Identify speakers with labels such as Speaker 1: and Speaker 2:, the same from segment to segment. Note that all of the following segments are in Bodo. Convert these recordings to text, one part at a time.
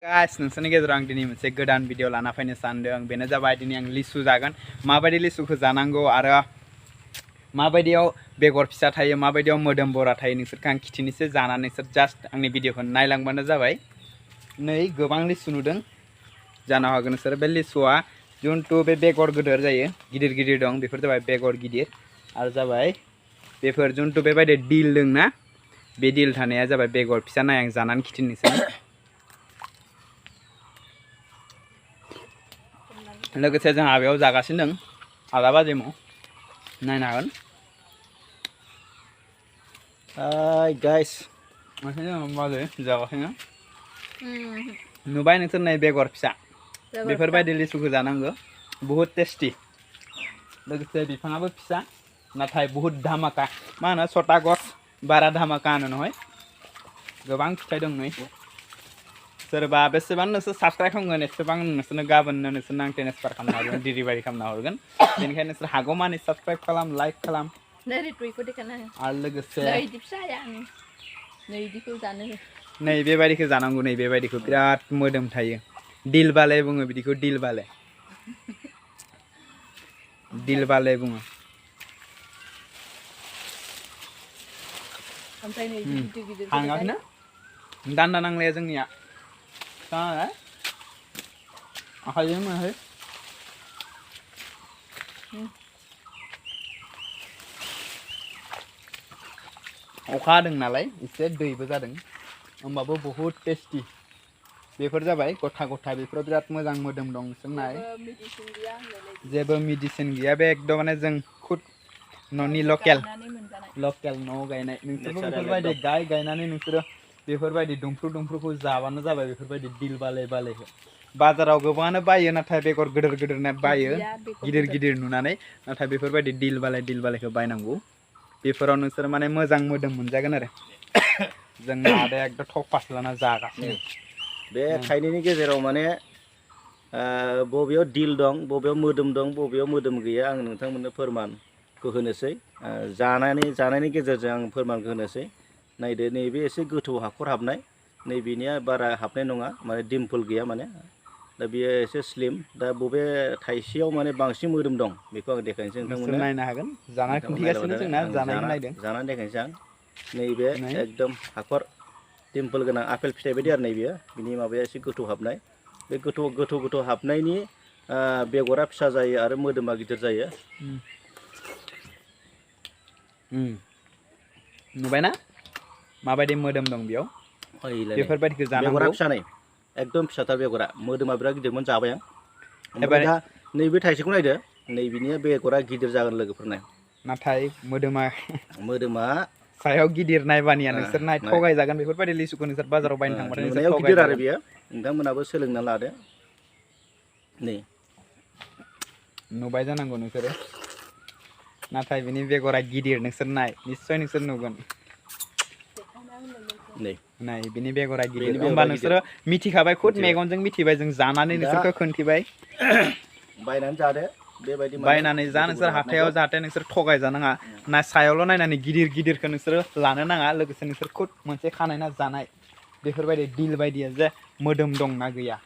Speaker 1: गाइस नोंसोरनि गेजेराव आं दिनै मोनसे गोदान भिडिअ लाना फैनो सानदों। बेनो जाबाय दिनै आं लिसु जागोन। माबायदि लिसुखौ जानांगौ आरो माबायदियाव बेगर फिसा थायो, माबायदियाव मोदोम बरा थायो नोंसोरखौ आं खिथिनोसै। जानानै नोंसोर जास्ट आंनि भिडिअखौ नायलांबानो जाबाय। नै गोबां लिसु नुदों जानो हागौ नोंसोर। बे लिसुआ जुनतु बे बेगर गिदिर जायो, गिदिर गिदिर दं, बेफोर जाबाय बेगर गिदिर। आरो जाबाय बेफोर जुनतु बेबायदि दिल दं ना, बे दिल थानाया जाबाय बेगर फिसा। नाय आं जानानै खिथिनोसै। लोगोसे जों हाबायाव जागासिनो दं 11 बाजिमाव नायनो हागोन। गाइस जागासिनो नुबाय नोंसोर नै बेगर फिसा। बेफोरबायदि लिसुखौ जानांगौ, बुहुत टेस्टि। लोगोसे बिफाङाबो फिसा नाथाय बुहुत धामाका। मा होनो सटा गस बारा धामाका होनो नहय। गोबां फिथाइ दं नै। सोरबा बेसेबां नोंसोर साबस्क्राइब खालामगोन एसेबां नोंसोरनो गाबोननो नोंसोरनो आं ट्रेन्सफार खालामनो हरगोन, डिलिभारि खालामना हरगोन। बेनिखायनो नोंसोर हागौमानि साबस्क्राइब खालाम, लाइक खालाम। आरो लोगोसे नै बेबायदिखौ जानांगौ। नै बेबायदिखौ बिराद मोदोम थायो। दिल बाले बुङो बिदिखौ, दिल बाले। दिल बाले बुङो। हांगाखैना दान्दा नांलाया जोंनिया आखाइजों मोनाखै। अखा हादों नालाय एसे दैबो जादों, होमबाबो बुहुत टेस्टि। बेफोर जाबाय गथा गथा, बेफोराव बिराद मोजां मोदोम दं। नोंसोर नाय, जेबो मेडिसिन गैया। बे एकदम माने जों खुद न'नि लकेल न'आव गायनाय। नोंसोरबो बेफोरबायदि गायनानै नोंसोरो बेफोरबायदि दुमफ्रु जाबानो जाबाय। बेफोरबायदि दिल बाले बालेखौ बाजाराव गोबाङानो बायो, नाथाय बेगर गिदिर गिदिर बायो गिदिर गिदिर नुनानै। नाथाय बेफोरबायदि दिल बालेखौ बायनांगौ। बेफोराव नोंसोर माने मोजां मोदोम मोनजागोन आरो। जोंना आदाया एकदम थफास लाना जागासिनो।
Speaker 2: बे थाइनैनि गेजेराव माने बबेयाव दिल दं, बबेयाव मोदोम दं, बबेयाव मोदोम गैया, आं नोंथांमोननो फोरमानखौ होनोसै। जानायनि गेजेरजों आं फोरमानखौ होनोसै। नायदो, नैबे एसे गोथौ हाखर हाबनाय, नैबेनिया बारा हाबनाय नङा, माने डिम्पल गैया माने। दा बेयो एसे स्लिम। दा बबे थाइसेयाव माने बांसिन मोदोम दं बेखौ आं देखायनोसै नोंथांमोननो।
Speaker 1: नायनो हागोन, जानानै खिन्थिगासिनो जोंना, जानायखौ नायदों।
Speaker 2: जानानै देखायनोसै आं। नैबे एकदम हाखर डिम्पल गोनां आपेल फिथाइ बायदि आरो नैबेयो। बिनि माबाया एसे गोथौ हाबनाय। बे गोथौ हाबनायनि बेगरा फिसा जायो आरो मोदोमा गिदिर जायो।
Speaker 1: नुबायना माबायदि मोदोम दं बेयाव। बेफोरबायदिखौ
Speaker 2: बेगरा
Speaker 1: जानांगौ।
Speaker 2: फिसा नै, एकदम फिसाथार बेगरा। मोदोमा बिराद गिदिरमोन, जाबाय आं। ओमफ्राय
Speaker 1: एबार
Speaker 2: दा नैबे थाइसेखौ नायदो, नैबेनिया बेगरा गिदिर जागोन लोगोफोरनाय।
Speaker 1: नाथाय मोदोमा
Speaker 2: मोदोमा
Speaker 1: सायाव गिदिर नायबानिया नोंसोर थगायजागोन। बेफोरबायदि लिसुखौ नोंसोर बाजाराव बायनो थांबाथाय नोंसोर
Speaker 2: नुनायाव गिदिर आरो
Speaker 1: थगायजागोन।
Speaker 2: बेयो। नोंथांमोनाबो सोलोंना लादो। नै
Speaker 1: नुबाय जानांगौ नोंसोरो, नाथाय बिनि बेगरा गिदिर। नोंसोर नाय, निस्सय नोंसोर नुगोन। नाय बिनि बेगरा गिदिर। होमबा नोंसोरो मिथिखाबाय, खुद मेगनजों मिथिबाय। जों जानानै नोंसोरखौ खोन्थिबाय।
Speaker 2: बायनानै जादो बेबायदि,
Speaker 1: बायनानै जा नोंसोर हाथायाव, जाहाथे नोंसोर थगायजानाङा। ना सायावल' नायनानै गिदिरखौ नोंसोरो लानो नाङा। लोगोसे नोंसोर खुद मोनसे खानायना जानाय। बेफोरबायदि दिल बायदिया जे मोदोम दंना गैया।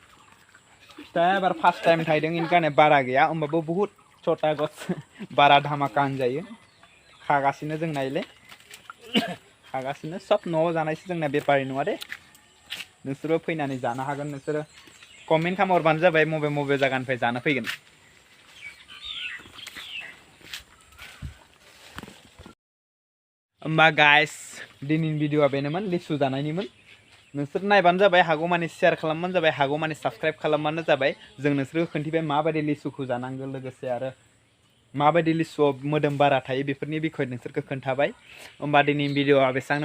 Speaker 1: फिथाइया एबार फार्स्ट टाइम थायदों, इनखायनो बारा गैया। होमबाबो बुहुत सटा गस, बारा धामाका होनजायो। खागासिनो जों नायले, खागासिनो। सब न'आव जानायसो, जोंना बेपारि नङा दे। नोंसोरबो फैनानै जानो हागोन। नोंसोरो कमेन्ट खालामहरबानो जाबाय मबे जायगानिफ्राय जानो फैगोन। होमबा गाइस, दिनैनि भिडिअआ बेनोमोन, लिसु जानायनिमोन। नोंसोर नायबानो जाबाय, हागौमानि शेयार खालामबानो जाबाय, हागौमानि साबस्क्राइब खालामबानो जाबाय। जों नोंसोरखौ खोन्थिबाय माबायदि लिसुखौ जानांगौ, लोगोसे आरो माबायदि लिसुआव मोदोम बारा थायो, बेफोरनि बिखय नोंसोरखौ खोन्थाबाय। होमबा दिनैनि भिडिअआ बेसेबांनो